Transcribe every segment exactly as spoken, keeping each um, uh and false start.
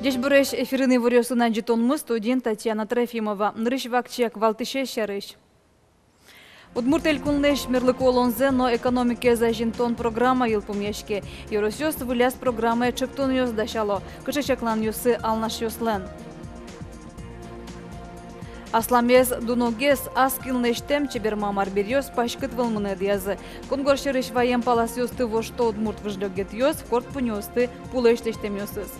Ӟечбуресь! Эфирын иворъёсын адӟытонмы, студиын Татьяна Трофимова. Нырысь вакчияк валтӥсез сярысь. Удмурт Элькунлэсь мерлыко улонзэ но экономикаез азинтон программа йылпумъяське. Ёросъёс выльяз программае ӵектонъёс дасяло. Кыӵе чакланъёссы алнашъёслэн? Асламез, дуногес, ас кин лэсьтэм чебермам арбериос паськыт вӧлмыны ӧдъязы. Кунгож сьӧрысь ваем паласъёсты вошто удмурт выжлёгетъёс, корт пуньыосты пулэсь лэсьтэмъёсыз.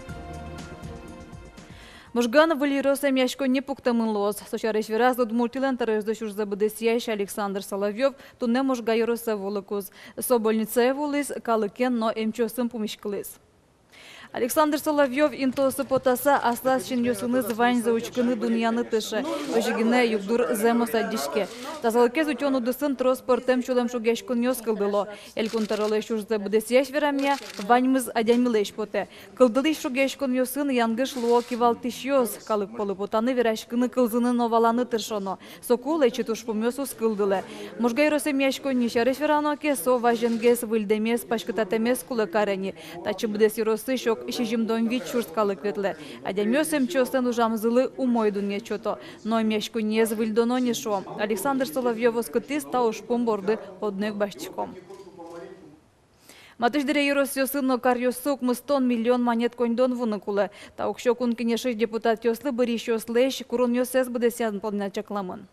Можгаын выль ёрос эмъяськонни пуктэмын луоз. Со сярысь вераз Удмуртилэн тӧроезлэсь ужзэ быдэсъясь Александр Соловьёв туннэ Можга ёросэ вуылыкуз. Со больницае вуылӥз, калыкен но эмчиосын пумиськылӥз. Александр Соловьёв интыосы потаса аслаз синъёсыныз ваньзэ учкыны, дунъяны тырше. Озьы гинэ югдур зэмос адӟиське. Тазалыкез утён удысын трос пӧртэм сюлэмшугъяськонъёс кылдыло. Элькун тӧролэсь ужзэ быдэсъясь верамъя, ваньмыз адямилэсь потэ. Кылдылӥсь шугъяськонъёсын янгыш луо кивалтӥсьёс. Калык пӧлы потаны, вераськыны, кылзыны но валаны тыршоно. Соку лэчыт ужпумъёс уз кылдылэ. Можга ёрос эмъяськонни сярысь верано ке, со вазенгес выльдэмез, паськытатэмез кулэ каре ни. Татчы быдэс ёросысь ог сизьымдон вить сюрс калык ветлэ. Адямиос эмчиослэн ужамзылы умой дунъет сёто. Но эмъяськонниез выльдоно ни, шуо. Александр Соловьёв оскытӥз: та ужпум борды одно ик басьтӥськом. Матысь дыре ёросъёсы но каръёсы укмыстон миллион манет коньдон вуыны кулэ. Та уксё Кун Кенешысь депутатъёслы бырйисьёслэсь куронъёссэс быдэсъян понна чакламын.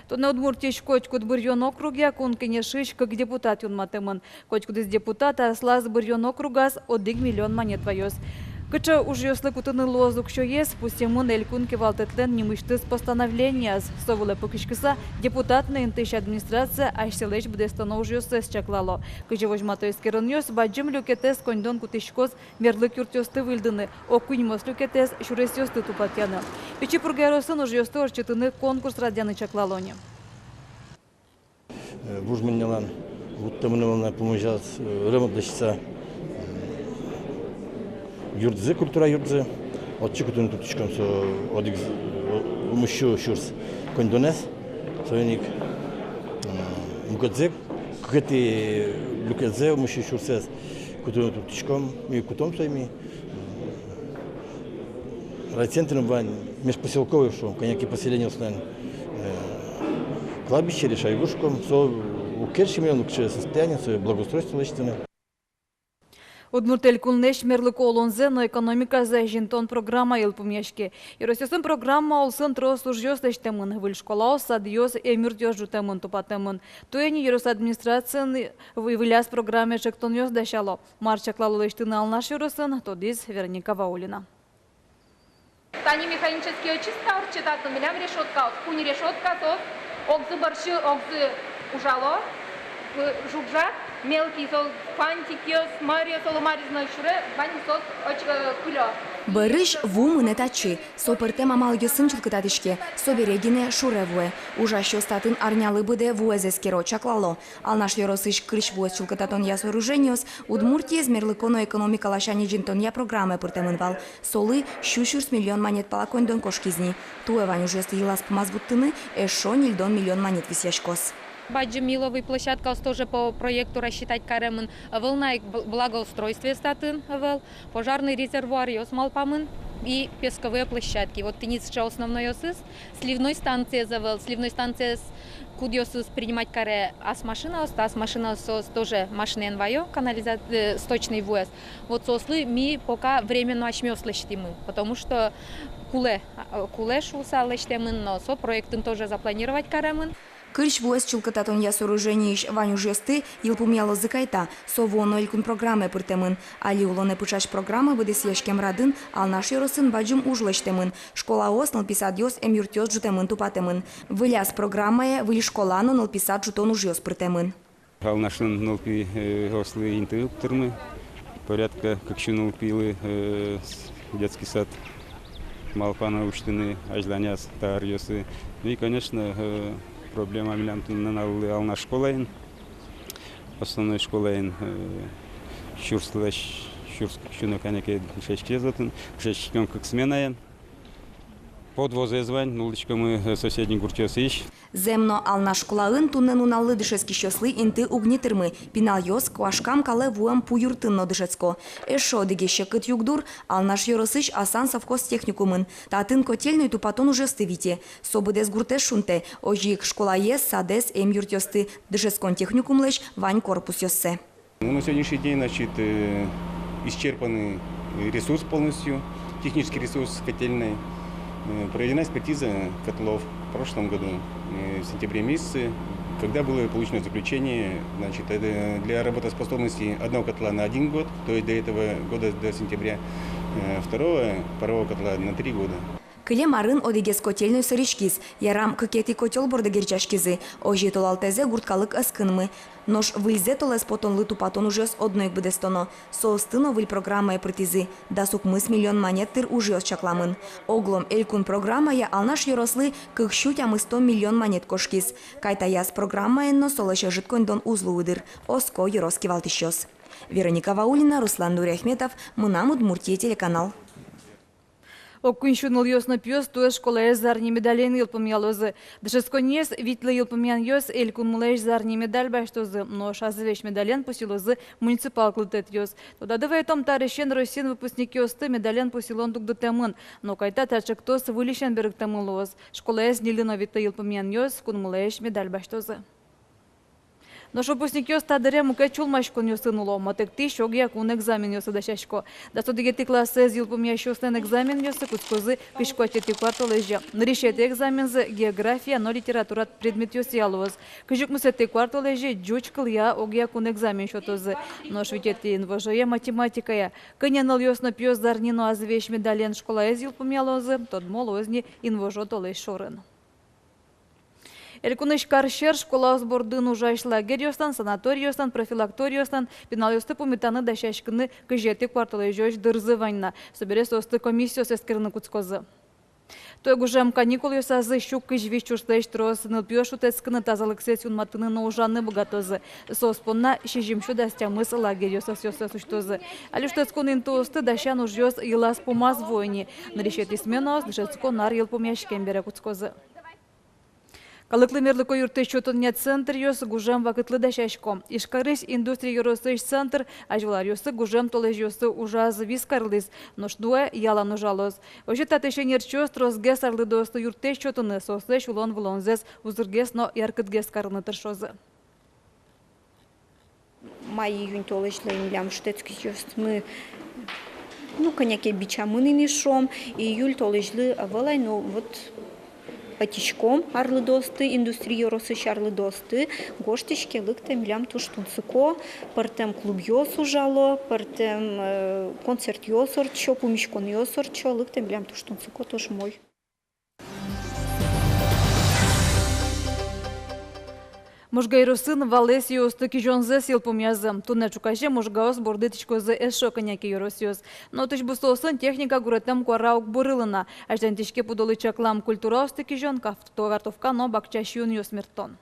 Туннэ Удмуртиысь котькуд быръён округъя Кун Кенешысь кык депутат юнматэмын. Котькудӥз депутат аслаз быръён округаз одӥг миллион манет ваёз. Кыӵе ужъёслы кутыны луоз уксёез, пусъемын Элькун кивалтэтлэн нимысьтыз постановлениез. Со вылэ пыкиськыса, депутат но интыысь администрация асьсэлэсь быдэстоно ужъёссэс чаклало. Кызьы возьмато эскеронъёс, бадӟым люкетэз коньдон кутӥськоз мерлык юртъёсты выльдыны, ог куиньмос люкетэз сюресъёсты тупатъяны. Пичи Пурга ёросын ужъёсты ортчытыны конкурс радъяны чаклало ни. Э, вуж мыннялан вуттэмын вал на пумозяз, э, ремонт лэсьтыса, м, юртзэ, культура юртзэ. Отчы кутыны турттӥськом со одӥгз-, э, укмыссю сюрс коньдонэз. Соин ик, м, мукетсэ, кыкетӥ люкетсэ, укмыссю сюрсэз кутыны турттӥськом, ми кутом сое ми. Райцентрын вань межпоселковой, шуом, кӧня ке поселениослэн, э, кладбище, решай вышком, со уг керчы милемлы, уг керчы состояние, сое благоустройство лэсьтыны. Удмурт Элькунлэсь мерлыко улонзэ но экономиказэ азинтон программа йылпумъяське. Ёросъёсын программа улсын трос ужъёс лэсьтэмын: выль школаос, садъёс, эмъюртъёс ӝутэмын, тупатэмын. Туэ ини ёрос администрациын вы-, выльяз программае ӵектонъёс дасяло. Мар чаклало лэсьтыны Алнаш ёросын, тодӥз Вероника Ваулина. Тани механический очистка ортчытатыны, милям решёткаос, куинь решётка, соос огзы бӧрсьы, огзы ужало, э, жуг-жаг, мелкий, со фантикъёс, мӧръёс, оло мариз но сюре, ваньмыз соос оч-, э, кылё. Бӧрысь ву мынэ татчы, со пӧртэм амалъёсын чылкытатӥське, собере гинэ шуре вуэ. Ужасьёс татын арнялы быдэ вуэз эскеро, чаклало. Алнаш ёросысь кырсь вуэз чылкытатонъя сооружениос Удмуртиез мерлыко но экономика ласянь азинтонъя программае пыртэмын вал. Солы сю сюрс миллион манет пала коньдон кошкиз ни. Туэ вань ужъёсты йылаз-пумаз вуттыны эшшо ньыльдон миллион манет висъяськоз. Бадӟым мыловый площадкаос тоже по проекту рассчитать каремын. Ӧвӧл на ик бл-, благоустройствоез татын ӧвӧл, пожарный резервуаръёс малпамын и песковые площадки. Вот тӥни сыӵе основнойёсыз. Сливной станциез ӧвӧл, сливной станциез кудъёсыз принимать каре ас машинаос, та ас машинаос соос тоже машинаен ваё канализа-, э, сточный вуэз. Вот соослы ми пока временно асьмеос лэсьтӥмы, потому что кулэ, а, кулэ шуыса лэсьтэмын, но со проектын тоже запланировать каремын. Кырсь вуэз чылкытатонъя сооружениысь вань ужъёсты йылпумъялозы кайта, со вуоно элькун программае пыртэмын. Али улонэ пыӵась программа быдэсъяськем радын Алнаш ёросын бадӟым уж лэсьтэмын. Школаос, нылпи садъёс, эмъюртъёс ӝутэмын, тупатэмын. Выльяз программае выль школа но нылпи сад ӝутон ужъёс пыртэмын. Алнашын нылпи, э, ослы инты уг тырмы. Порядка кык сю нылпилы, э, с-, детский сад малпано усьтыны азьланяз та аръёсы. Ну и, конечно, э, проблема милям туннэ нуналлы Алнаш школаын. Основной школаын, э, сюрслэсь сюрс кык сю но кӧня ке дышетскиз отын, дышетскиськом кык сменаен. Подвозэз вань, нуллӥськомы, э, соседний гуртъёсысь. Зэм но, Алнаш школаын туннэ нуналлы дышетскисьёслы инты уг ни тырмы. Пиналъёс куашкам калэ вуэм пу юртын но дышетско. Эшшо одӥгез секыт югдур Алнаш ёросысь Асан совхоз техникумын. Татын котельной тупатон ужъёсты вите. Со быдэс гуртэз шунтэ. Озьы ик школаез, садэз, эмъюртъёсты, дышетскон техникумлэсь вань корпусъёссэ. Ну, на сегодняшний день, значит, э, исчерпанный ресурс полностью, технический ресурс котельной. Э, проведена экспертиза котлов в прошлом году, э, в сентябре месяце, когда было получено заключение, значит, э, для работоспособности одного котла на один год, то есть до этого года, до сентября, э, второго парового котла на три года. Кылем арын одӥгез котельной сӧриськиз, ярам, кыкетӥ котёл борды герӟаськизы. Озьы толалтэзэ гурт калык ӧз кынмы. Нош выльзэ толэз потонлы тупатон ужъёс одно ик быдэстоно. Соосты но выль программае пыртӥзы. Дас укмыс миллион манет тыр ужъёс чакламын. Оглом элькун программая Алнаш ёрослы кык сю тямыстон миллион манет кошкиз. Кайтаяз программаен но солэсь ӧжыт коньдон уз луы дыр, оско ёрос кивалтӥсьёс. Вероника Ваулина, Руслан Нуриахметов, «Мынам Удмуртие» телеканал. Ог куинь сю нылъёс но пиос туэ школаез зарни медален йылпумъялозы. Дышетсконниез витьлы йылпумъянъёс элькунмылэсь зарни медаль басьтозы, нош азьвесь медален пусйылозы муниципал кылдытэтъёс. Тодады вайытом, та арысен Россиын выпускникъёсты медален пусйылон дугдытэмын, но кайта та ӵектос выльысен берыктэмын луоз. Школаез ньыльлы но витьлы йылпумъянъёс кунмылэсь медаль басьтозы. Нош выпускникъёс та дыре мукет сюлмаськонъёсын уло, матэктӥсь огъя кун экзаменъёсы дасясько. Дас одӥгетӥ классэз йылпумъясьёслэн экзаменъёссы кутскозы кызь куатетӥ куартолэзе. Нырысетӥ экзамензы география но литература предметъёсъя луоз. Кызь укмысетӥ куартолэзе ӟуч кылъя огъя кун экзамен сётозы. Нош витетӥ инвожое — математикая. Кӧня нылъёс но пиос зарни но азьвесь медален школаез йылпумъялозы, тодмо луоз ни инвожо толэзь шорын. Элькунысь кар сьӧр школаос бордын ужась лагерьёслэн, санаторийёслэн, профилакторийёслэн пиналъёсты пумитаны дасяськыны кызетӥ куартолэзёзь дырзы вань на. Собере соосты комиссиос эскерыны кутскозы. Туэ гужем каникулъёсазы сю кызь вить сюрслэсь трос нылпиос шутэтскыны, тазалыксэс юнматыны но ужаны быгатозы. Соос понна сизьым сю дас тямыс лагерьёс ӧсъёссэс усьтозы. Али шутэтскон интыосты дасян ужъёс йылаз-пумаз вуо ини. Нырысетӥ сменаос дышетскон ар йылпумъяськем бере кутскозы. Калыклы мерлыко юрттэт сётонъя центръёс гужем вакытлы дасясько. Ижкарысь Индустрия ёросысь центр азьвыл аръёсы гужем толэзьёсы ужаз вискарлӥз, нош туэ ялан ужалоз. Озьы татысь ӧнерчиос тросгес арлыдоосты юрттэт сётыны, соослэсь улон-вылонзэс узыргес но яркытгес карыны тыршозы. Май-июнь толэзьлы милям шутэтскисьёсмы, ну, кӧня ке бичамын ини шуом, июль толэзьлы ӧвӧл ай, ну, вот, ӧтиськом арлыдоосты, Индустрия ёросысь арлыдоосты, гожтӥське, лыктэ, милям туж тунсыко, пӧртэм клубъёс ужало, пӧртэм, э, концертъёс ортчо, пумиськонъёс ортчо, лыктэ, милям туж тунсыко, туж умой. Можга ёросын валэс юосты кизёнзэс йылпумъязы. Туннэ ӵуказе Можгаос борды итӥськозы эшшо кӧня ке ёросъёс. Но отысь бусыосын техника гуретэм куара уг бырылы на. Азьланьтӥське пудолы чаклам культураосты кизён, каф-, картовка но бакча сиёнъёс мерттон.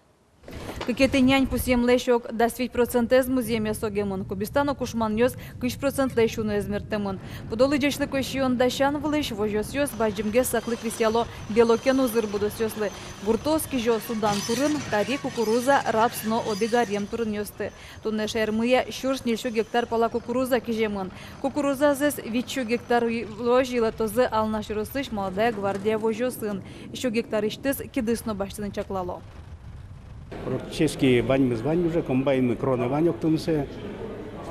Кыкетӥ нянь пусъемлэсь ог дас вить процентэз музъеме согемын, кубиста но кушманъёс кызь процентлэсь уноез мерттэмын. Пудолы ӟечлыко сиён дасян вылысь возёсъёс бадӟымгес саклык висъяло белокен узыр будосъёслы. Гуртоос кизё судан турын, кари, кукуруза, рапс но одӥг аръем турынъёсты. Туннэ шаермыя сюрс ньыльсю гектар пала кукуруза киземын. Кукурузазэс витьсю гектарлэсь йылэтозы Алнаш ёросысь «Молодая гвардия» возёсын. Сю гектарысьтыз кидыс но басьтыны чаклало. Практически ваньмыз вань уже, комбайнмы кроны вань октымсэ,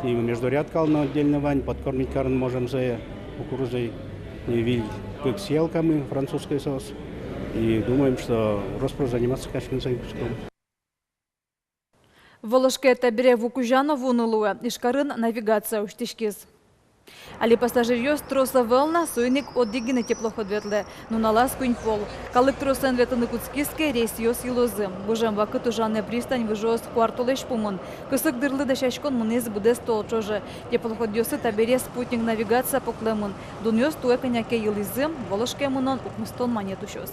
и междурядкалы но отдельно вань, подкормить карыны можем сое кукурузой, и виль кык сеялкамы французской соос, и думаем, что рос-прос заниматься качкын сое кутском. Волошке табере ву кузя но вуыны луэ, Ижкарын навигация усьтӥськиз. Али пассажиръёс трос ӧвӧл на, соин ик одӥг гинэ теплоход ветлэ. Нуналаз куинь пол. Калык тросэн ветлыны кутскиз ке, рейсъёс йылозы. Гужем вакыт ужанэ пристань выжыос куартолэзь пумын. Кысык дырлы дасяськон мынӥз быдэс тол ӵоже. Теплоходъёсы табере спутник навигация поклэмын. Дунъёс туэ кӧня ке йылӥзы, Волошке мынон укмыстон манет усёз.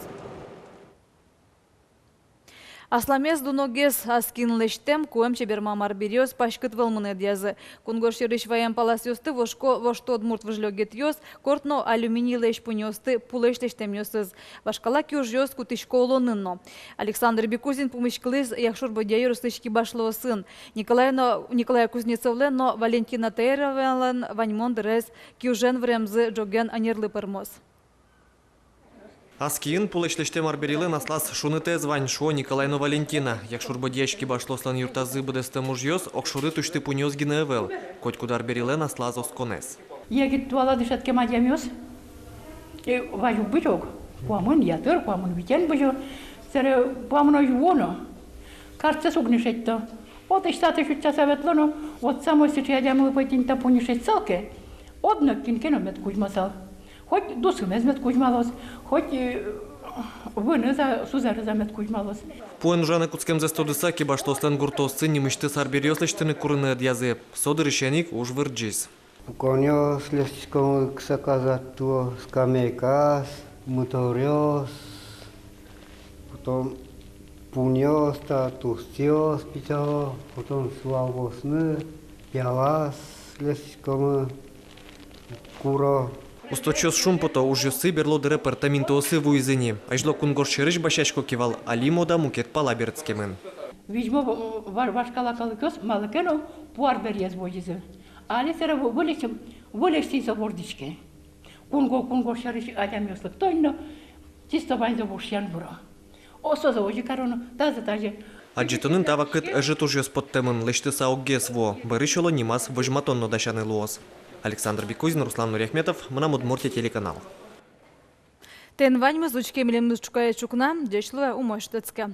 Асламез дуногес ас киын лэсьтэм куэм чебермам арбериос паськыт вӧлмыны ӧдъязы. Кунгож сьӧрысь ваем паласъёсты вошко вошто удмурт выжлёгетъёс, корт но алюминийлэсь пуньыосты пулэсь лэсьтэмъёсыз. Вашкала киужъёс кутӥсько улонын но. Александр Бекузин пумиськылӥз Якшур-Бӧдья ёросысь кибашлыосын. Николай но, Николай Кузнецовлэн но Валентина Таировалэн ваньмон дырез киужен выремзы ӝоген ӧнерлы пӧрмоз. Ас киын пулэсь лэсьтэм арберилэн аслаз шунытэз вань, шуо Николай но Валентина. Якшур-Бӧдьяысь кибашлыослэн юртазы быдэстэм ужъёс огшоры тусьты пуньыос гинэ ӧвӧл, котькуд арберилэн аслаз осконэз. Егит туала дышетскем адямиос, э, вазь уг бызё ук, куамын ятыр, куамын витен бызё, сэре куамын озь вуоно, карсэс уг ни шедьто. Отысь-татысь утчаса ветлоно, вот самой сыӵе адямилы пӧйтӥнь та пуньы шедьсал ке, одно кин ке но мед кузьмасал. Хоть дусымез мед кузьмалоз, хоть, э, выныз-а, сузэрыз-а мед кузьмалоз. Пуэн ужаны кутскемзэс тодыса, кибашлыослэн гуртооссы нимысьтыз арбериос лэсьтыны курыны ӧдъязы. Со дырысен ик уж вырӟиз. Пуконъёс лэсьтӥськом, кыса казат туо, скамейкаос, мыторъёс, потом пуньыос, та тустъёс питало, потом сылал вӧсны, пиалаос лэсьтӥськомы, куро. Усточиос шумпото, ужъёссы берло дыре пӧртэм интыосы вуизы ни. Азьло кунгож сьӧрысь басьясько ке вал, али мода мукет пала берытскемын. Визьмо ва-, вашкала калыкъёс малы ке но пу арбериез возизы. Али сэре выльысь, выльысь сӥзьыл вордӥське. Кунго-, кунгож сьӧрысь адямиос лыкто ини но, чисто ваньзэ вошъян выро. О, созэ озьы кароно, тазэ тазьы. Адӟытонын та вакыт ӧжыт ужъёс поттэмын, лэсьтыса оггес вуо, бӧрысь, оло, нимаз возьматон но дасяны луоз. Александр Бекузин, Руслан Нуриахметов, «Мынам Удмуртие» телеканал. Тӥни ваньмыз, учке милемыз ӵуказе ӵукна, ӟеч луэ, умой шутэтске.